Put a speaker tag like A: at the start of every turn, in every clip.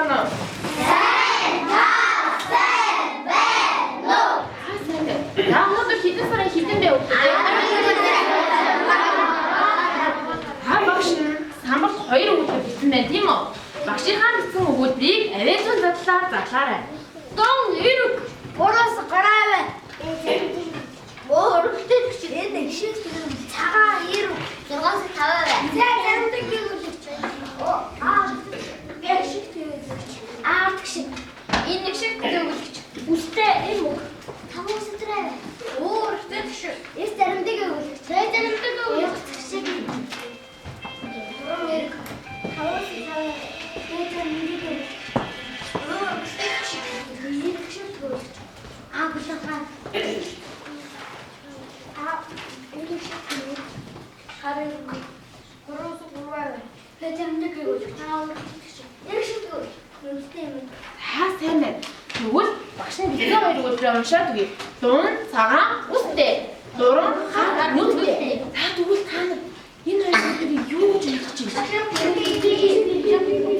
A: байна уу? Сайн байна уу? Сайн байна. За өнөөдөр хэдэн сарын хэдэн бэ хүүхдүүдээ? Та багш нь самбарт хоёр өгүүлбэр бичсэн байна тийм үү? Багшийнхаа бичсэн өгүүлбэрийг авиа зүйн задлаар задлаарай.
B: Дон эрэг.
C: Гураас гараа байна. Өргөлтэй тэгш. Энэ шиг цагаан эрэг 6-аас 5 байна. За заримдаг гүйлгч. Оо аа би шиг төгөлгч. Аа тэгш.
B: Энэ нэг шиг төгөлгч. Үстэй эм үг.
C: 5-аас 4 байна.
B: Өргөлтэй тэгш.
C: Эс заримдаг гүйлгч. За заримдаг гүйлгч шиг. Дөрөв эрэг. 5-аас 5 байна. Би заримдаг гүйлгч. Өргөлтэй тэгш. Эрэг шиг төгөлгч. Аа бүлээн. Аа эрэг шиг төгөлгч. Харин 3-аас 3 байна. Би заримдаг гүйлгч. Аа өргөлтэй тэгш. Эрэг шиг төгөлгч. Өргөлтэй юм.
A: За сайн байна. Тэгвэл багш нь бичсэн хоёр өгүүлбэрээ уншаад өгье. Дун, цагаан, үстэй. Дуран, хар, нүдтэй. За тэгвэл та нар энэ хоёр өгүүлбэрийг юу гэж ойлгож байна?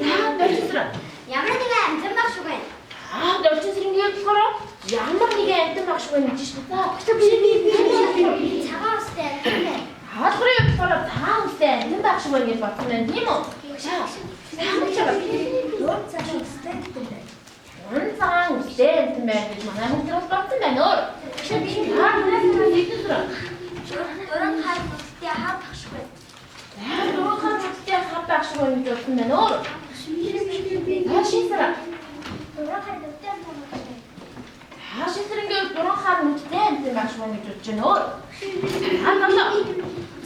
A: За дөрвөн.
C: Ямар нэгэн амьтан баг шүү гэн.
A: Аа дөрвөн сэрнгийн болохоор ямар нэгэн амьтан багш байна гэж шин. За
C: Би цагаан үстэй амьтан байна.
A: хаалгарын болохоор цагаан үстэй амьтан багш байна гэж бодсон байна тийм үү? За
C: Дөрөв цагаан үстэй амьтан байна.
A: Дуран цагаан үстэй амьтан байна гэж манай хүмүүс бас бодсон байна өөр. За дөрвөн сэр.
C: Дөрөв хар үстэй хав баг шүү гэн.
A: За дуран хар нүдтэй хав багш байна гэж бодсон байна өөр. За шин сэр.
C: Дөрөв хар нүдтэй амьтан баг шүү.
A: За шин сэрнгийн дуран хар нүдтэй амьтан багш байна гэж бодож байна өөр. За долоо.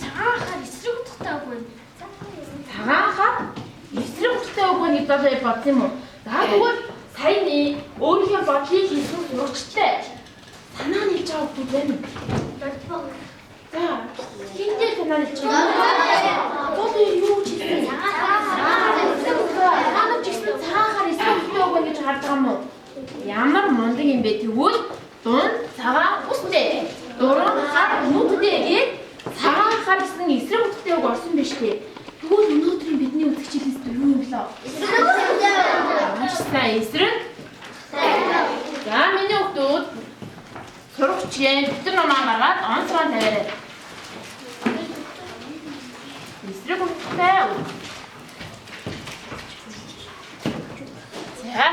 B: Цагаан хар эсрэг утгатай үг байна.
A: Цагаан хар эсрэг утгатай үг байна гэж долоо бодсон юм уу? За тэгвэл саяны өөрийнхөө бодлыг хэлсэн сурагчтай санаа нийлж байгаа хүмүүс байна уу? За хинтээ санаа нийлж байгаа. Долоо юу гэж хэлсэн? Цагаан ч гэсэн цагаан хар эсрэг утгатай үг байна гэж харж байгаа юм уу? Ямар мундаг юм бэ тэгвэл дун цагаан үстэй. Дуран хар нүдтэй гээд цагаан хар гэсэн эсрэг утгатай үг орсон биз дээ. Тэгвэл өнөөдрийн бидний үзэх хичээлээс юу юм блөө? Маш сайн эсрэг. За миний хүүхдүүд сурагчийн дэвтэр номоо гаргаад он суран тавиарай. Эсрэг утгатай үг. За.